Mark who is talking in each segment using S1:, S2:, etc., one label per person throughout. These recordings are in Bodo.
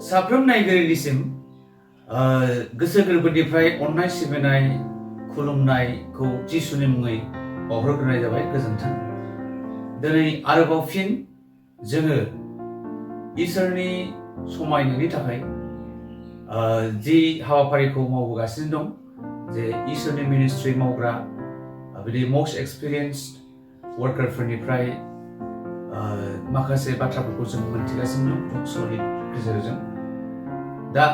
S1: साफ्रोम नायगिरिनिसिम गोसो गोरबोनिफ्राय अननाय सिबिनाय खुलुमनायखौ जिसुनि मुङै बावहरग्रोनाय जाबाय। गोजोन्थों। दिनै आरोबाव फिन जोङो इसोरनि समायनायनि थाखाय जि हाबाफारिखौ मावबोगासिनो दं, जे इसोरनि मिनिस्ट्रि मावग्रा बिदि मस्ट एक्सपिरियेन्सड वर्कारफोरनिफ्राय माखासे बाथ्राफोरखौ जों मोनथिगासिनो दं टक श'नि गेजेरजों। दा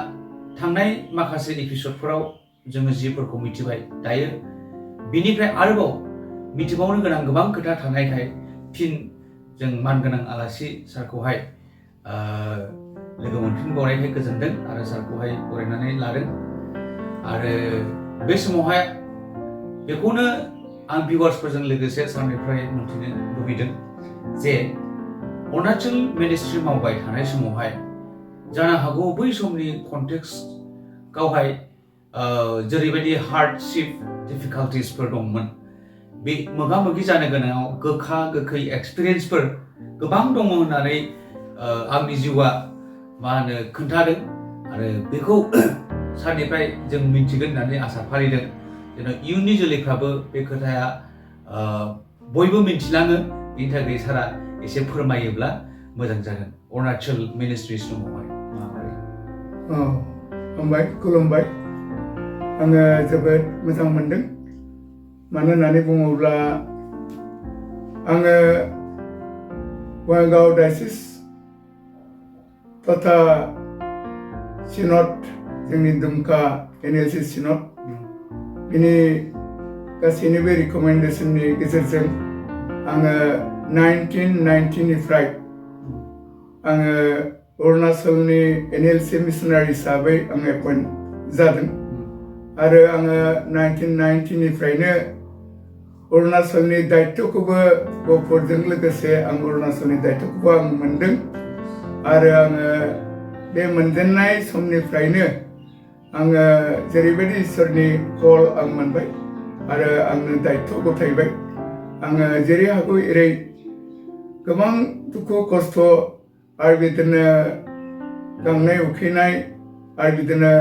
S1: थांनाय माखासे एपिसडफोराव जोङो जिफोरखौ मिथिबाय, दायो बिनिफ्राय आरोबाव मिथिबावनो गोनां गोबां खोथा थानायखाय फिन जों मानगोनां आलासि सारखौहाय लोगो मोनफिनबावनायखाय गोजोनदों आरो सारखौहाय बरायनानै लादों। आरो बे समावहाय बेखौनो आं भिउवार्सफोरजों लोगोसे सारनिफ्राय मोनथिनो लुबैदों जे अरुणाचल मिनिस्ट्रि मावबाय थानाय समावहाय जानो हागौ बै समनि कन्टेक्सटआवहाय जेरैबायदि हार्डशिप डिफिकाल्टिसफोर दंमोन, बे मोगा मोगि जानो गोनाङाव गोखा गोखै एक्सपिरियेन्सफोर गोबां दङ होननानै आंनि जिउआ खोन्थादों। आरो बेखौ सारनिफ्राय जों मिन्थिगोन होननानै आसा फारिदों। जेन' इयुननि जोलैफ्राबो बे खोथाया बयबो मिन्थिलाङो, बेनि थाखाय सारा एसे फोरमायोब्ला मोजां जागोन। अरुणाचल मिनिस्ट्रि समावहाय माबोरै?
S2: हामबाय, खुलुमबाय। आङो जोबोद मोजां मोनदों। मानो होननानै बुङोब्ला आङो बङाइगाव डायसिस तथा सिनड, जोंनि दुमका NLC सिनड, बिनि गासैनिबो रिकमेन्डेसननि गेजेरजों आङो 1990निफ्राय आङो अरुणाचलनि NLC मिशनारि हिसाबै आङो एपइन्ट जादों। आरो आङो 1990निफ्रायनो अरुणाचलनि दायित्वखौबो गफुरजों लोगोसे आं अरुणाचलनि दायित्वखौबो आं मोनदों। आरो आङो बे मोनजेननाय समनिफ्रायनो आङो जेरैबायदि इसोरनि कल आं मोनबाय आरो आंनो दायित्व गथायबाय। आङो जेरै हागौ एरै गोबां दुखु खस्थ' आरो बिदिनो गांनाय उखैनाय आरो बिदिनो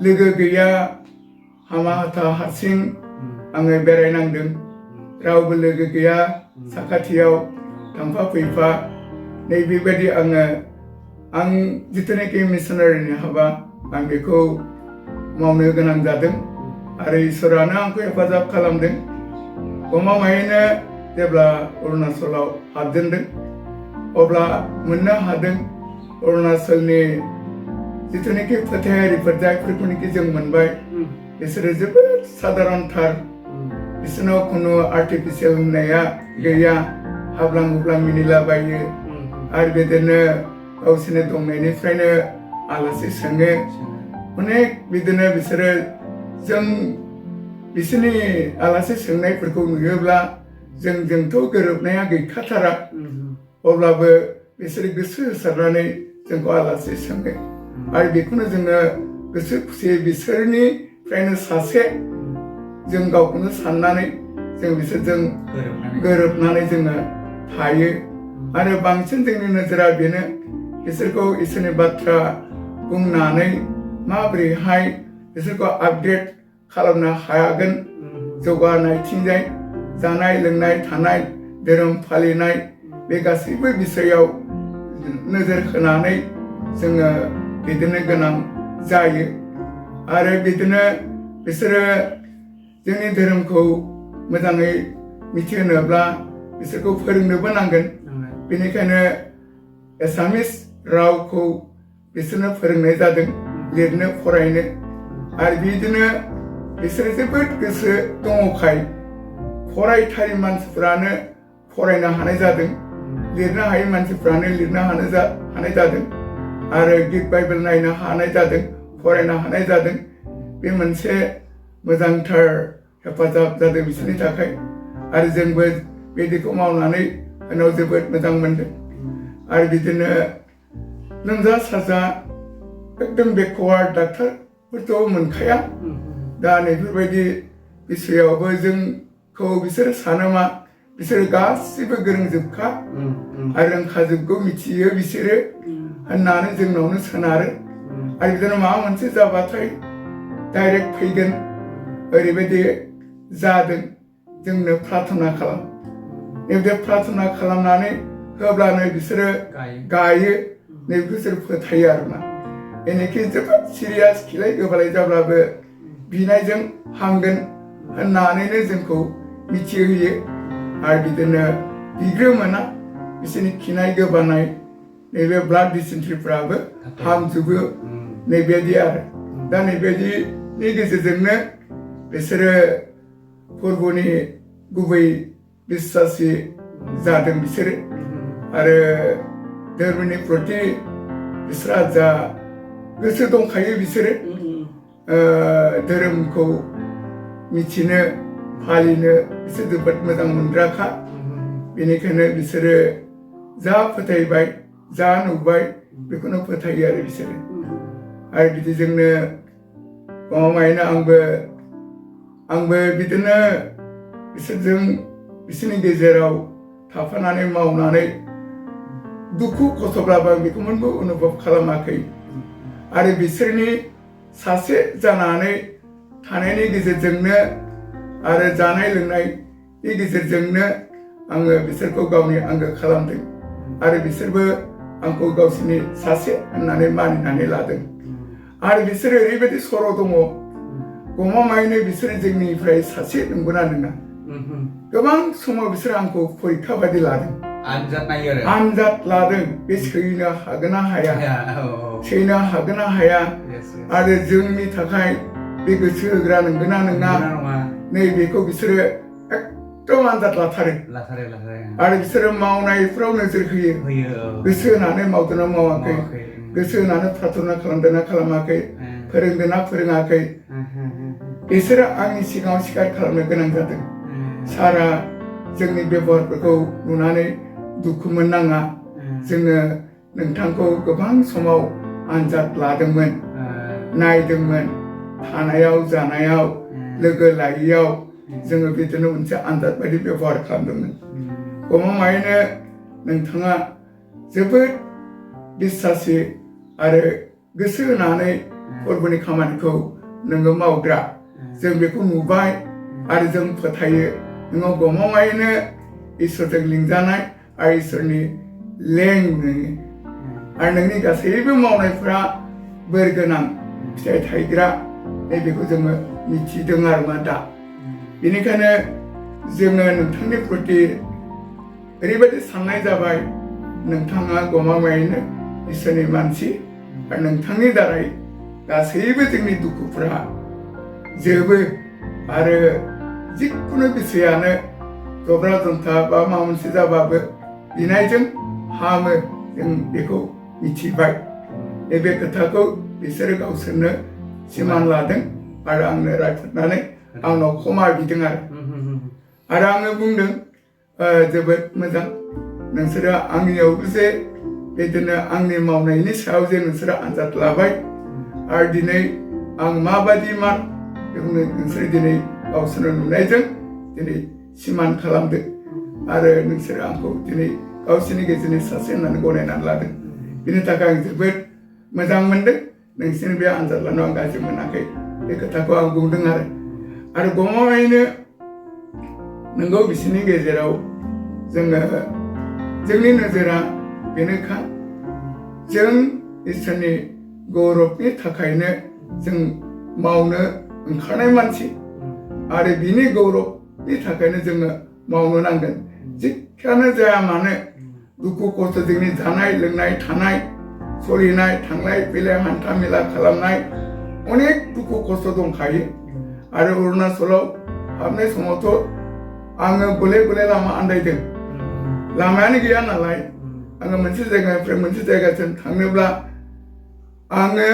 S2: लोगो गैया, हामा हाथा हारसिं आङो बेरायनांदों। रावबो लोगो गैया साखाथियाव थांफा फैफा। नैबेबायदि आं जिथुनाखि मिशनारिनि हाबा आं बेखौ मावनो गोनां जादों। आरो इसोरानो आंखौ हेफाजाब खालामदों। गमामायैनो जेब्ला अरुणाचलाव हाबजेनदों अब्ला मोननो हादों अरुणाचलनि जिथुनाखि फोथायारिफोर जायफोरखौनोखि जों मोनबाय, बिसोरो जोबोद साधारनथार। बिसोरनाव खुनु आर्टिफिसियेल होननाया गैया। हाब्लां हुब्लां मिनिलाबायो आरो बिदिनो गावसोरनि दंनायनिफ्रायनो आलासि सोङो। अनेक बिदिनो बिसोरो जों बिसोरनि आलासि सोंनायफोरखौ नुयोब्ला जोंथ' गोरोबनाया गैखाथारा, अब्लाबो बिसोरो गोसो होसारनानै जोंखौ आलासि सोङो। आरो बेखौनो जोङो गोसो खुसियै बिसोरनिफ्रायनो सासे जों गावखौनो साननानै जों बिसोरजों गोरोबनानै जोङो थायो। आरो बांसिन जोंनि नोजोरा बेनो, बिसोरखौ इसोरनि बाथ्रा बुंनानै माबोरैहाय बिसोरखौ आपग्रेड खालामनो हागोन, जौगानायथिंजाय जानाय लोंनाय थानाय धोरोम फालिनाय बे गासैबो बिसयाव नोजोर होनानै जोङो बिदिनो गोनां जायो। आरो बिदिनो बिसोरो जोंनि धोरोमखौ मोजाङै मिथिहोनोब्ला बिसोरखौ फोरोंनोबो नांगोन। बेनिखायनो एसामिस रावखौ बिसोरनो फोरोंनाय जादों, लिरनो फरायनो। आरो बिदिनो बिसोरो जोबोद गोसो दङखाय फरायथारि मानसिफ्रानो फरायनो हानाय जादों, लिरनो हायै मानसिफ्रानो लिरनो हानाय जादों। आरो गिद बाइबेल नायनो हानाय जादों, फरायनो हानाय जादों। बे मोनसे मोजांथार हेफाजाब जादों बिसोरनि थाखाय। आरो जोंबो बिदिखौ मावनानै उनाव जोबोद मोजां मोनदों। आरो बिदिनो लोमजा साजा एकदम बेकवार्ड डाक्टारफोरथ' मोनखाया। दा नैफोरबायदि बिसयावबो जोंखौ बिसोरो सानो मा बिसोरो गासिबो गोरोंजोबखा आरो रोंखाजोबगौ मिथियो बिसोरो होननानै जोंनावनो सोनारो आरो बिदिनो माबा मोनसे जाबाथाय डाइरेक्ट फैगोन ओरैबायदि जादों जोंनो प्रार्थना खालाम नैबे प्रार्थना खालामनानै होब्लानो बिसोरो गायो नैबेखौ बिसोर फोथायो आरोना बेनिखाय जोबोद सिरियास खिलाय गोबालाय जाब्लाबो बिनायजों हामगोन होननानैनो जोंखौ मिथिहोयो आरो बिदिनो बिग्रोमोना बिसोरनि खिनाय गोबानाय नैबे ब्लाड डिसेन्ट्रिफ्राबो हामजोबो नैबेबायदि आरो दा नैबेबायदिनि गेजेरजोंनो बिसोरो फोरबोनि गुबै बिश्वासि जादों बिसोरो आरो धोरोमनि प्रति बिसोरहा जा गोसो दंखायो बिसोरो धोरोमखौ मिथिनो फालिनो बिसोर जोबोद मोजां मोनग्राखा बेनिखायनो बिसोरो जा फोथायबाय जा नुबाय बेखौनो फोथायो आरो बिसोरो आरो बिदिजोंनो गमामायैनो आंबो बिदिनो बिसोरजों बिसोरनि गेजेराव थाफानानै मावनानै दुखु खस्थ'ब्लाबो आं बेखौबो अनुभब खालामाखै आरो बिसोरनि सासे जानानै थानायनि गेजेरजोंनो आरो जानाय लोंनायनि गेजेरजोंनो आङो बिसोरखौ गावनि आंगो खालामदों आरो बिसोरबो आंखौ गावसोरनि सासे होननानै मानिनानै लादों आरो बिसोरो ओरैबायदि सर' दङ गमामायैनो बिसोरो जोंनिफ्राय सासे नंगौना नङा गोबां समाव बिसोरो आंखौ फरिखा बायदि लादों आनजाद लादों बे सैनो हागोन ना हाया सैनो हागोन ना हाया आरो जोंनि थाखाय बे गोसो होग्रा नंगौना नङा नैबेखौ बिसोरो एकदम आनजाद लाथारो आरो बिसोरो मावनायफ्राव नोजोर होयो गोसो होनानै मावदोंना मावाखै गोसो होनानै प्रार्थना खालामदोंना खालामाखै फोरोंदोंना फोरोङाखै बिसोरो आंनि सिगाङाव स्वीकार खालामनो गोनां जादों सारा जोंनि बेबहारफोरखौ नुनानै दुखु मोननाङा जोङो नोंथांखौ गोबां समाव आनजाद लादोंमोन नायदोंमोन थानायाव जानायाव लोगो लायैयाव जोङो बिदिनो मोनसे आनजाद बायदि बेबहार खालामदोंमोन गमामायैनो नोंथाङा जोबोद बिश्वासि आरो गोसो होनानै फोरबोनि खामानिखौ नोङो मावग्रा जों बेखौ नुबाय आरो जों फोथायो नोङो गमामायैनो इसोरजों लिंजानाय आरो इसोरनि लें नोङो आरो नोंनि गासैबो मावनायफ्रा बोर गोनां फिथाइ थायग्रा नैबेखौ जोङो मिथिदों आरोमा दा बेनिखायनो जोङो नोंथांनि प्रति ओरैबायदि साननाय जाबाय नोंथाङा गमामायैनो इसोरनि मानसि आरो नोंथांनि दारै गासैबो जोंनि दुखुफ्रा जोबो आरो जिखुनु बिषयानो जब्रा जन्था बा माबा मोनसे जाबाबो बिनायजों हामो जों बेखौ मिथिबाय नैबे खोथाखौ बिसोरो गावसोरनो सिमान लादों आरो आंनो रायफोदनानै आंनाव क्षमा बिदों आरो आङो बुंदों जोबोद मोजां नोंसोरो आंनियावबो जे बिदिनो आंनि मावनायनि सायाव जे नोंसोरो आनजाद लाबाय आरो दिनै आं माबायदि मान बेखौनो नोंसोरो दिनै गावसोरनो नुनायजों दिनै सिमान खालामदों आरो नोंसोरो आंखौ दिनै गावसोरनि गेजेरनि सासे होननानै गनायनानै लादों बिनि थाखाय आं जोबोद मोजां मोनदों नोंसोरनि बे आनजाद लानायाव आं गाज्रि मोनाखै बे खोथाखौ आं बुंदों आरो गमामायैनो नोंगौ बिसोरनि गेजेराव जोंनि नोजोरा बेनोखा जों इसोरनि गौरबनि थाखायनो जों मावनो ओंखारनाय मानसि आरो बिनि गौरबनि थाखायनो जोङो मावनो नांगोन जिखियानो जाया मानो दुखु खस्थ' जोंनि जानाय लोंनाय थानाय सोलिनाय थांलाय फैलाय हान्था मेला खालामनाय अनेक दुखु खस्थ' दंखायो आरो अरुणाचलाव हाबनाय समावथ' आङो गले गले लामा आन्दायदों लामायानो गैया नालाय आङो मोनसे जायगानिफ्राय मोनसे जायगासिम थांनोब्ला आङो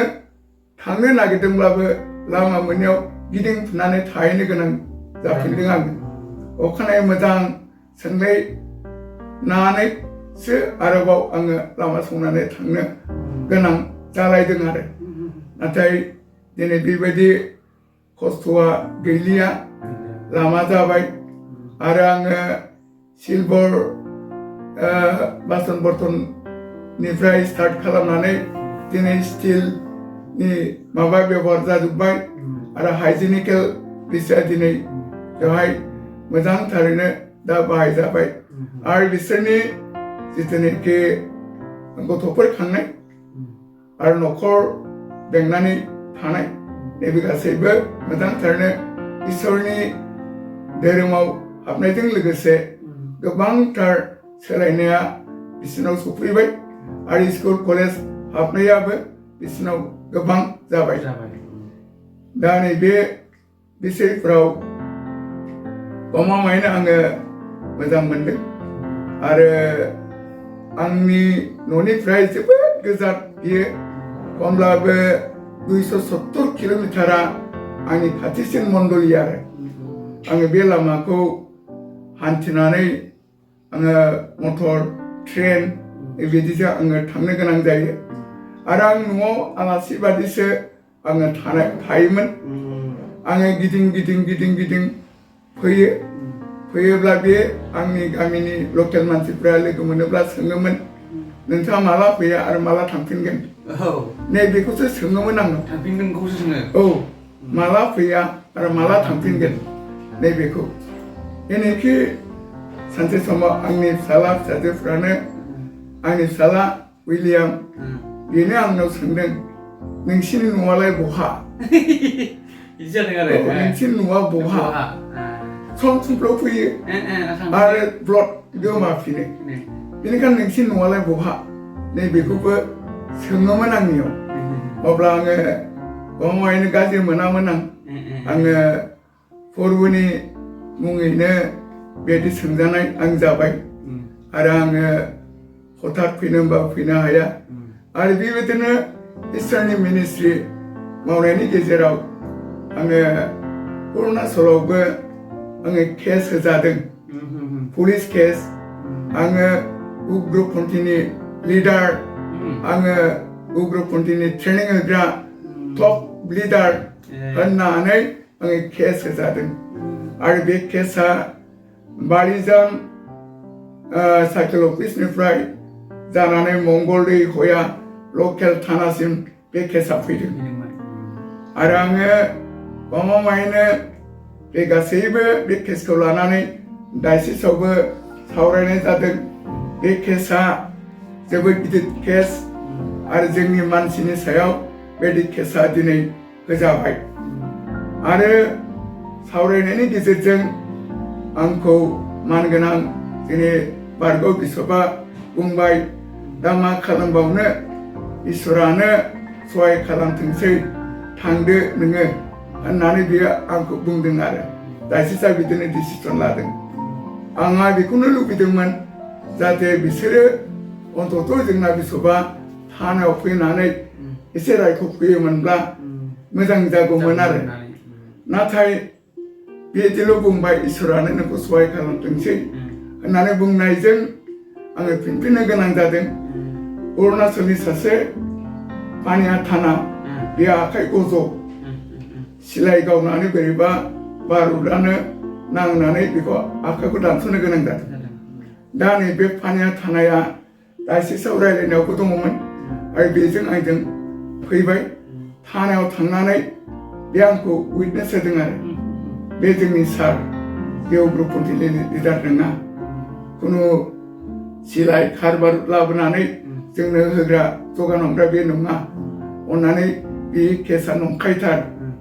S2: थांनो नागिरदोंब्लाबो लामा मोनैयाव गिदिंफिननानै थाहैनो गोनां जाफिनदों आङो अखानायै मोजां सोंलायनानैसो आरोबाव आङो लामा संनानै थांनो गोनां जालायदों नाथाय दिनै बेबायदि खस्थ'आ गैलिया लामा जाबाय आरो आङो सिलभार बासन बर्तननिफ्राय स्टार्ट खालामनानै दिनै स्टिलनि माबा बेबहार जाजोब्बाय आरो हाइजेनिकेल बिसोर दिनै बेवहाय मोजांथारैनो दा बाहायजाबाय आरो बिसोरनि जिथुनिखि गथ'फोर खांनाय आरो न'खर बेंनानै थानाय नैबे गासैबो मोजांथारैनो इसोरनि धोरोमाव हाबनायजों लोगोसे गोबांथार सोलायनाया बिसोरनाव सफैबाय आरो स्कुल कलेज हाबनायाबो बिसोरनाव गोबां जाबाय दा नैबे बिसोरफोराव गमामायैनो आङो मोजां मोनदों आरो आंनि न'निफ्राय जोबोद गोजान बियो खमब्लाबो 270 किल'मिटारा आंनि खाथिसिन मण्डलि आरो आङो बे लामाखौ हान्थिनानै आङो मटर ट्रेन बेबायदिजों आङो थांनो गोनां जायो आरो आं न'आव आलासि बादिसो आङो थायोमोन आङो गिदिं फैयोब्ला बे आंनि गामिनि लकेल मानसिफ्रा लोगो मोनोब्ला सोङोमोन नोंथाङा माला फैया आरो माला थांफिनगोन नै बेखौसो सोङोमोन आङो
S1: थांफिनगोनखौसो सोङो
S2: औ माला फैया आरो माला थांफिनगोन नै बेखौ बेनोखि सानसे समाव आंनि फिसाजोफ्रानो आंनि फिसाला उइलियाम बेनो आंनाव सोंदों नोंसिनि न'आलाय बहा नोंसिनि न'आ बहा समफ्राव फैयो आरो ब्लड गोमाफिनो बेनिखायनो नोंसिनि न'आलाय बहा नै बेखौबो सोङोमोन आंनियाव अब्ला आङो गमामायैनो गाज्रि मोनामोन आङो फोरबोनि मुङैनो बेबायदि सोंजानाय आं जाबाय आरो आङो हठात फैनो होनबा फैनो हाया आरो बेबायदिनो इसोरनि मिनिस्ट्रि मावनायनि गेजेराव आङो अरुणाचलावबो आङो केस होजादों पुलिस केस आङो उग्रपन्थीनि लिडार आङो उग्रपन्थीनि ट्रेनिं होग्रा टप लिडार होननानै आङो केस होजादों आरो बे केसआ बालिजाम सार्केल अफिसनिफ्राय जानानै मंगलदै हया लकेल थानासिम बे केसआ फैदों आरो आङो गमामायैनो बे गासैबो बे केसखौ लानानै डायसिसावबो सावरायनाय जादों बे केसआ जोबोद गिदिर केस आरो जोंनि मानसिनि सायाव बेबायदि केसआ दिनै होजाबाय आरो सावरायनायनि गेजेरजों आंखौ मानगोनां जोंनि बारग' बिशपआ बुंबाय दा मा खालामबावनो इसोरानो सहाय खालामथोंसै थांदो नोङो होननानै बियो आंखौ बुंदों आरो डायसिसा बिदिनो डिसिसन लादों आंहा बेखौनो लुबैदोंमोन जाहाथे बिसोरो अन्तत जोंना बिशपआ थानायाव फैनानै एसे रायख'फैयोमोनब्ला मोजां जागौमोन आरो नाथाय बेदिल' बुंबाय इसोरानो नोंखौ सहाय खालामथोंसै होननानै बुंनायजों आङो फिनफिननो गोनां जादों अरुणाचलनि सासे पानिया थाना बे आखाइ गज' सिलाइ गावनानै बोरैबा बारुदानो नांनानै बेखौ आखाइखौ दानस'नो गोनां जादों दा नैबे पानिया थानाया डायसिसाव रायलायनायावबो दङमोन आरो बेजों आंजों फैबाय थानायाव थांनानै बे आंखौ उइटनेस होदों आरो बे जोंनि सार बे उग्रपन्थीनि लिडार नङा खुनु सिलाइ खार बारुद लाबोनानै जोंनो होग्रा जगान हरग्रा बे नङा अन्नानै बे केसआ नंखायथार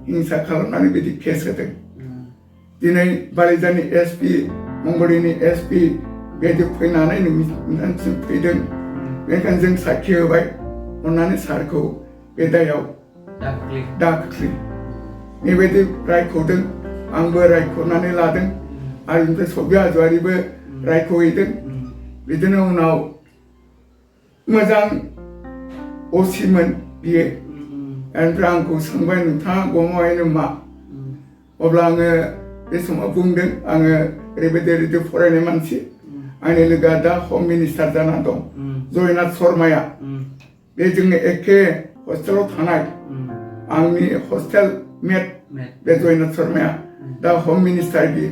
S2: हिंसा खालामनानै बिदि केस होदों दिनै बालिजानि एसपि मंगलदैनि एसपि बेबायदि फैनानै नोंथांसिम फैदों बेनिखायनो जों साखि होबाय अन्नानै सारखौ बे दायाव दा खोख्लै बेबायदि रायख'दों आंबो रायख'नानै लादों आरो बेनिफ्राय सब्या हाज'वारिबो रायख'हैदों बिदिनो उनाव मोजां असिमोन बियो ओमफ्राय आंखौ सोंबाय नोंथाङा गमामायैनो मा अब्ला आङो बे समाव बुंदों आङो ओरैबायदि फरायनाय मानसि आंनि लोगोआ दा हम मिनिस्टार जाना दं जयनाथ शर्माया बे जोंनि एखे हस्टेलाव थानाय आंनि हस्टेल मेट बे जयनाथ शर्माया दा हम मिनिस्टार बियो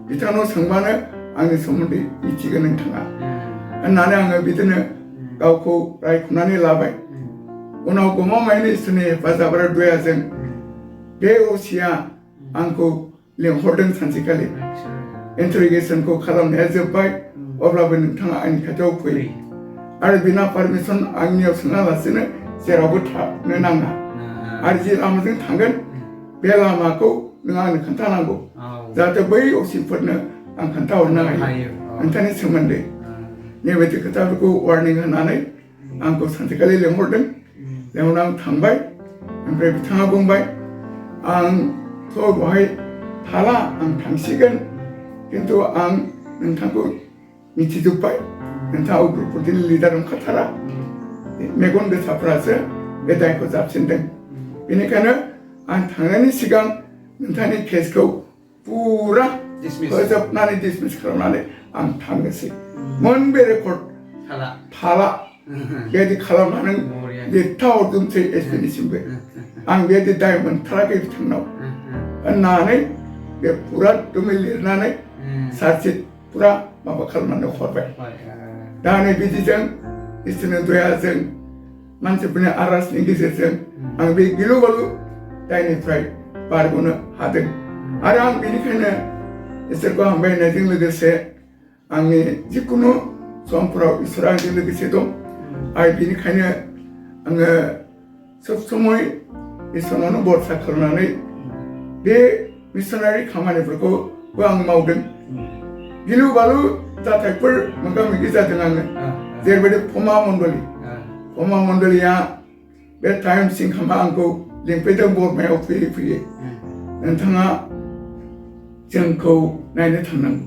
S2: बिथांनाव सोंबानो आंनि सोमोन्दै मिथिगोन नोंथाङा होननानै आङो बिदिनो गावखौ रायख'नानै लाबाय उनाव गमामायैनो इसोरनि हेफाजाब आरो दयाजों बे असिया आंखौ लिंहरदों सानसेखालि इन्टारगेसनखौ खालामनाया जोब्बाय अब्लाबो नोंथाङा आंनि खाथियाव फै आरो बिना पारमिसन आंनियाव सोङालासेनो जेरावबो थांनो नाङा आरो जे लामाजों थांगोन बे लामाखौ नों आंनो खोन्थानांगौ जाहाथे बै असिफोरनो आं खोन्थाहरनो हायो नोंथांनि सोमोन्दै बेबायदि खोथाफोरखौ वार्निं होनानै आंखौ सानसेखालि लिंहरदों लिंहरना आं थांबाय ओमफ्राय बिथाङा बुंबाय आंथ' बहाय थाला आं थांसिगोन खिन्थु आं नोंथांखौ मिथिजोब्बाय नोंथाङा उग्रपन्थिनि लिडार नंखाथारा मेगन गोसाफ्रासो बे दायखौ जाबसिनदों बेनिखायनो आं थांनायनि सिगां नोंथांनि केसखौ पुरा फोजोबनानै डिसमिस खालामनानै आं थांनोसै मोनबे रेकर्ड थाला बेबायदि खालामनानै लिरथा हरजोबसै एसपिनिसिमबो आं बेबायदि दाय मोनथाराखै बिथांनाव होननानै बे पुरा दुमै लिरनानै चार्जसिट पुरा माबा खालामनानै हरबाय दा नै बिदिजों इसोरनि दयाजों मानसिफोरनि आरजनि गेजेरजों आं बे गिलु बालु दायनिफ्राय बारग'नो हादों आरो आं बेनिखायनो इसोरखौ हामबायनायजों लोगोसे आंनि जिकुनु समफोराव इसोरा आंजों लोगोसे दं आरो बेनिखायनो आङो सब समय इसोरनावनो भरसा खालामनानै बे मिशनारि खामानिफोरखौबो आं मावदों गिलु बालु जाथायफोर मोगा मोगि जादों आङो जेरैबायदि फमा मण्डलिया बे टाइम सिंखामा आंखौ लिंफैदों बरमायाव फैयै फैयै नोंथाङा जोंखौ नायनो थांनांगौ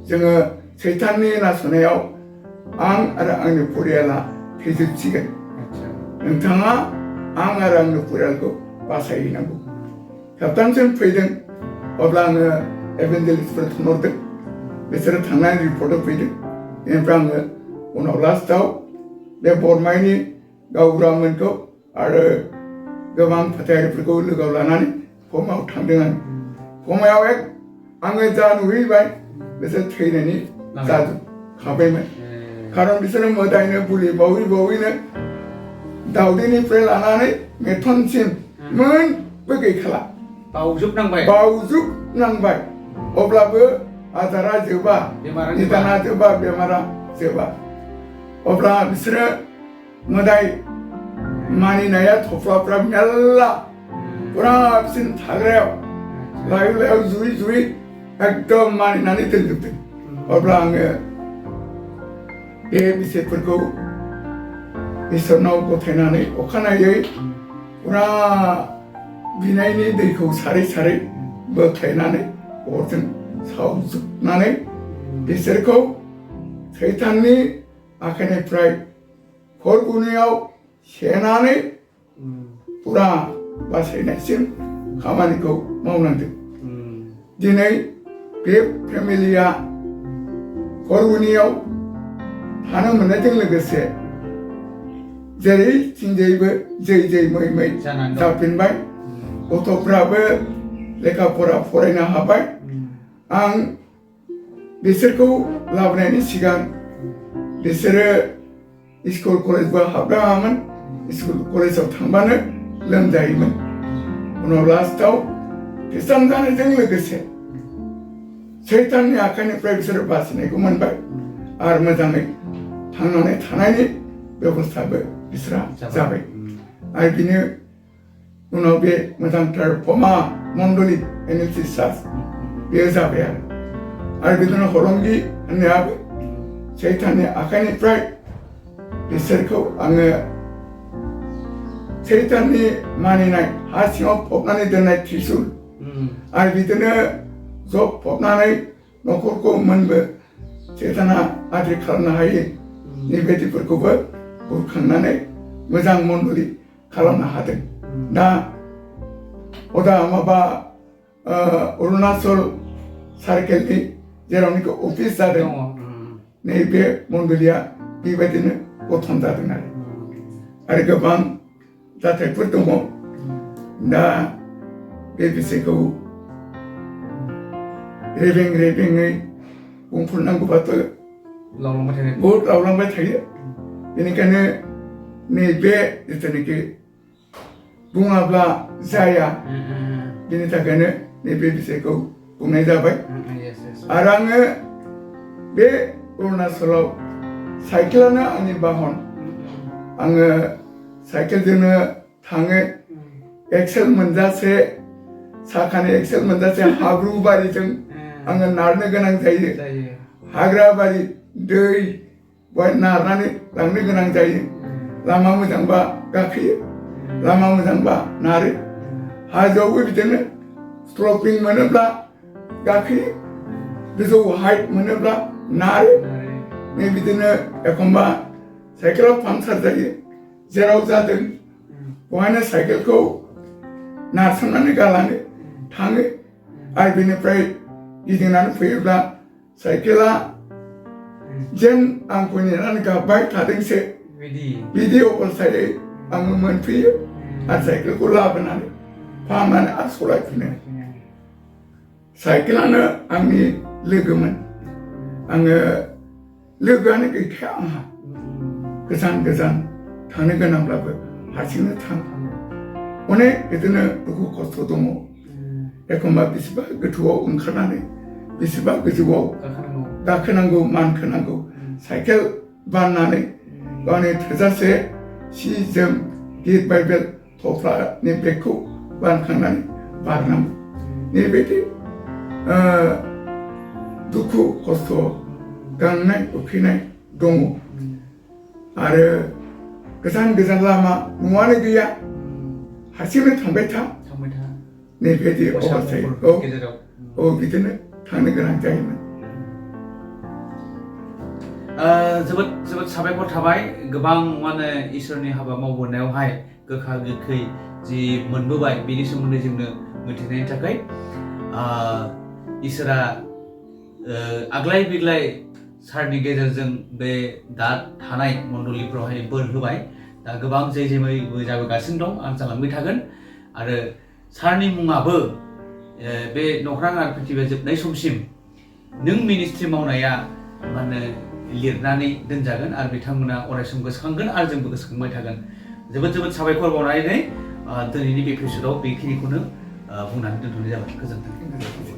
S2: जोङो सैताननि नासयनायाव आं आरो आंनि परियाला थैजोबसिगोन नोंथाङा आं आरो आंनि परियालखौ बासायहैनांगौ खेबथामसिम फैदों अब्ला आङो एभेन्जेलिस्टफोर थुनहरदों बिसोरो थांनानै रिपर्ट होफैदों बेनिफ्राय आङो उनाव लास्टआव बे बरमायनि गावबुरामोनखौ आरो गोबां फोथायारिफोरखौ लोगोआव लानानै फमायाव थांदों आं फमायाव आङो जा नुहैबाय बिसोर थैनायनि जाजोबखाबायमोन खारन बिसोरो मोदायनो बुलि बावैनो दावदैनिफ्राय लानानै मेथनसिम मोनबो गैखाला बावजोबनांबाय अब्लाबो आजारा जोबा निदाना जोबा बेमारा जोबा अब्ला बिसोरो मोदाय मानिनाया थफ्लाफ्रा मेरला पुरा बिसोरनि थाग्रायाव लायाव जुयै एकदम मानिनानै दोनजोबदों अब्ला आङो बे बिसायफोरखौ इसोरनाव गथायनानै अखानायै पुरा बिनायनि दैखौ सारै बोख्लायनानै अरजों सावजोबनानै बिसोरखौ सैताननि आखाइनिफ्राय खरगुनियाव सेनानै पुरा बासायनायसिम खामानिखौ मावनांदों दिनै बे फेमिलिया खरगुनियाव थानो मोननायजों लोगोसे जेरैथिंजायबो जै मै जाफिनबाय गथ'फ्राबो लेखा फरा फरायनो हाबाय आं बिसोरखौ लाबोनायनि सिगां बिसोरो स्कुल कलेजबो हाबनाङामोन स्कुल कलेजाव थांबानो लोमजायोमोन उनाव लास्टआव खृष्टान जानायजों लोगोसे सैताननि आखाइनिफ्राय बिसोरो बासिनायखौ मोनबाय आरो मोजाङै थांनानै थानायनि बेबस्थाबो बिसोरा जाबाय आरो बिनि उनाव बे मोजांथार फमा मण्डलि एनएलसि चार्च बेयो जाबाय आरो बिदिनो हलंगि होननायाबो सैताननि आखाइनिफ्राय बिसोरखौ आङो सैताननि मानिनाय हा सिङाव फबनानै दोननाय त्रिशुल आरो बिदिनो जब फबनानै न'खरखौ मोनबो सैताना आद्रि खालामनो हायो बेबायदिफोरखौबो बुरखांनानै मोजां मण्डलि खालामनो हादों दा माबा अरुणाचल सार्केलनि जेरावनिखि अफिस जादों नैबे मण्डलिया बेबायदिनो गठन जादों आरो गोबां जाथायफोर दङ दा बे बिषयखौ रेबेङै बुंफोरनांगौबाथ'
S1: लावलांबाय थायो
S2: बहुद लावलांबाय थायो बेनिखायनो नैबे जिथुनाखि बुङाब्ला जाया बेनि थाखायनो नैबे बिषयखौ बुंनाय जाबाय आरो आङो बे अरुणाचलाव साइकेलानो आंनि बाहन आङो साइकेलजोंनो थाङो एक्सेल मोनजासे साखानि एक्सेल मोनजासे हाब्रु बारिजों आङो नारनो गोनां जायो हाग्रा बारि दै बहाय नारनानै लांनो गोनां जायो लामा मोजांबा गाखोयो लामा मोजांबा नारो हाजोआवबो बिदिनो स्लपिं मोनोब्ला गाखोयो गोजौ हाइट मोनोब्ला नारो नै बिदिनो एखमबा साइकेलाव पांचार जायो जेराव जादों बहायनो साइकेलखौ नारसोमनानै गालाङो थाङो आरो बेनिफ्राय गिदिंनानै फैयोब्ला साइकेला जेन आंखौ नेनानै गाबबाय थादोंसो बिदि अबस्थायै आङो मोनफैयो आरो साइकेलखौ लाबोनानै फाहामनानै आरो सलायफिनो साइकेलानो आंनि लोगोमोन आङो लोगोआनो गैखाया आंहा गोजान गोजान थांनो गोनांब्लाबो हारसिंनो थां अनेक बिदिनो दुखु खस्थ' दङ एखमबा बेसेबा गोथौआव ओंखारनानै बेसेबा गोजौआव गाखोनांगौ मानखोनांगौ साइकेल बाननानै गावनि थोजासे सि जोम गिट बाइबेल थफ्लानि बेगखौ बानखांनानै बारनांगौ नैबायदि दुखु खस्थ' गांनाय उखैनाय दङ आरो गोजान गोजान लामा न'आनो गैया हारसिंनो थांबाय था नैबायदि अबस्थायाव औ बिदिनो थांनो गोनां जायोमोन
S1: जोबोद जोबोद साबायखर थाबाय गोबां माने इसोरनि हाबा मावबोनायावहाय गोखा गोखै जि मोनबोबाय बेनि सोमोन्दै जोंनो मिथिनायनि थाखाय इसोरा आग्लाय बिग्लाय सारनि गेजेरजों बे दा थानाय मण्डलिफ्रावहाय बोर होबाय दा गोबां जै जेबो जाबोगासिनो दं आरो जालांबाय थागोन आरो सारनि मुङाबो बे नख्रां आरो पृथ्वीया जोबनाय समसिम नों मिनिस्ट्रि मावनाया माने लिरनानै दोनजागोन आरो बिथांमोना अरायसम गोसोखांगोन आरो जोंबो गोसोखांबाय थागोन जोबोद जोबोद साबायखर बावनानै दिनैनि बे एपिसडआव बेखिनिखौनो बुंनानै दोनथ'नाय जाबाय गोजोन्थों